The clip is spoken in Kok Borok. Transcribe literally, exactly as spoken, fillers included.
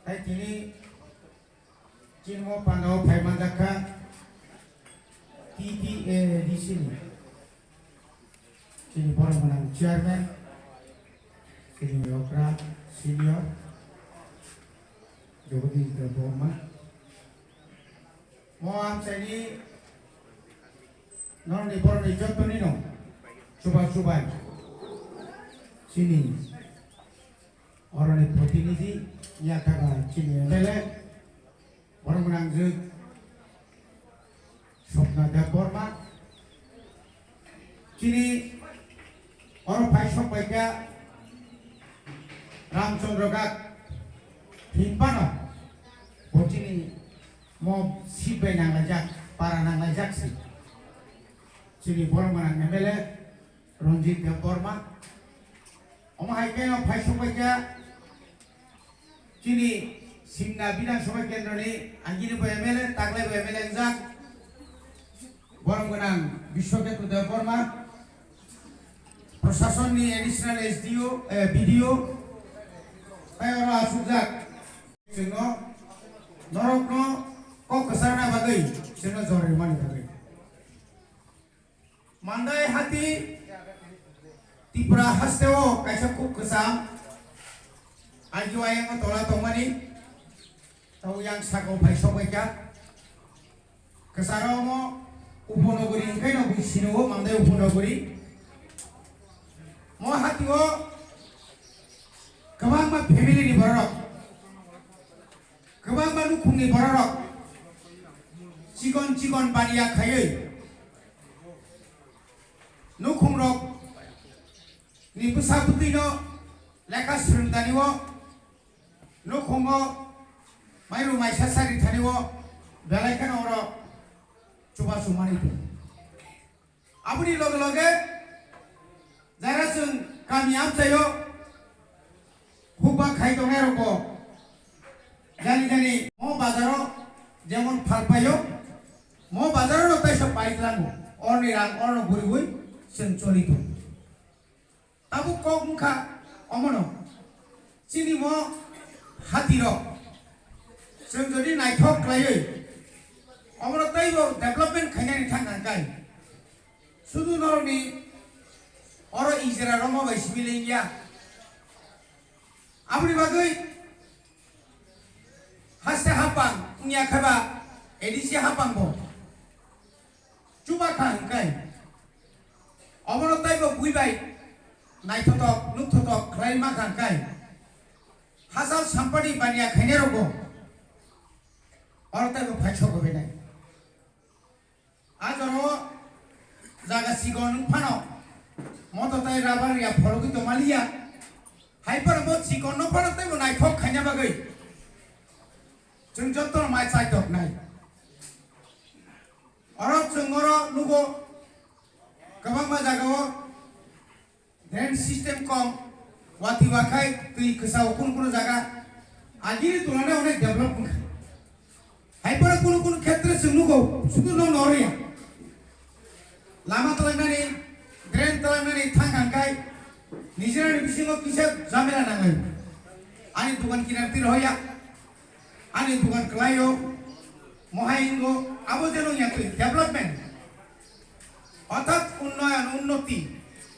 Tai tini chini o pandao phai manjak kha T T A D C ni chini borok gwnang chairman, chini okra senior Jagadish Debbarma. Mo amchaini norni borokni jottoni no chuba chubai chini oroni protinidhi yakhaga chini M L A borok gwnangjwk Swapna Debbarma. Chini oro phai sok bai kha Ramchandra Ghat hinphano bo chini mo seat bai nanglaijak, para nanglaijak si. Chini borok gwnang M L A Ranjit Debbarma. Omo hai khe no phai sok bai kha chini Simna Bidhan Sabha Kendroni agini bo M L A, taklai bo M L A wngjak. Borok gwnang Biswaketro Debbarma, Prasasonni Additional S D O, eh, B D O, tei oro achukjak. Chwngno norokno kok kwcharna bagwi, chwngno jor rimani bagwi. Mandai hati Tripura hasteo kaisa kuk kwcham I G Y M o tola tongmani, tabo yang saka o phai sok bai kha. Kwcharo omo Upanagori hwnkhe no bui sino o Mandai Upanagori. Mo hati o kwbangma family ni borok, kwbangma nukhungni borok chikon chikon baniya khaiwi nukhungrok ni bwsa bwtwino lekha swrwngdani o nukhungo mairu maisa sari thani o belai kheno oro chubachu manwi tongo. Aboni loge loge jara chwng kami amchaio hukba khai tongnai rokbo jani jani mo bazaro jemon phalpaio, mo bazaro no taisa pai tlango, orni rang orno guriwi chwng choli tongo. Tabuk kok wngkha omono, chini mo hatirok chwng jodi naithok khlaiwi omono teibo development khainani thangkha hwnkhe, sudu norokni oro ijra rwma bai simi lengya. Aboni bagwi haste hapang wngya khe ba A D C hapang bo chuba kha hwnkhe, obono teibo bui bai naithotok nukthotok khlai ma kha hwnkhe, hachal sampani baniya khainai rokbo oro teibo phai sok bai nai. A jora o jaga chikon wng phano moto tei rubber ya phologwi tongma liya. Hai phano bo chikon no phano teibo naithok khaina bagwi chwng jotono mai chaitok nai. Oro chwng oro nugo kwbangma jaga o drain system kom, watwi wakhai twi kwchao kunu kunu jaga agini tulane onek develop wngkha. Hai phano kunu kunu khetre chwng nugo sudu no norya. Lama twlangnani, drain twlangnani thang hangkai nijera ni bisingo kisa jamela nanglai. Ani dukan kinar twi rohoya. Ani dukan kwlaio, mohai hingo, abo jeno yatwi development, orthat unnoyon, unnoti,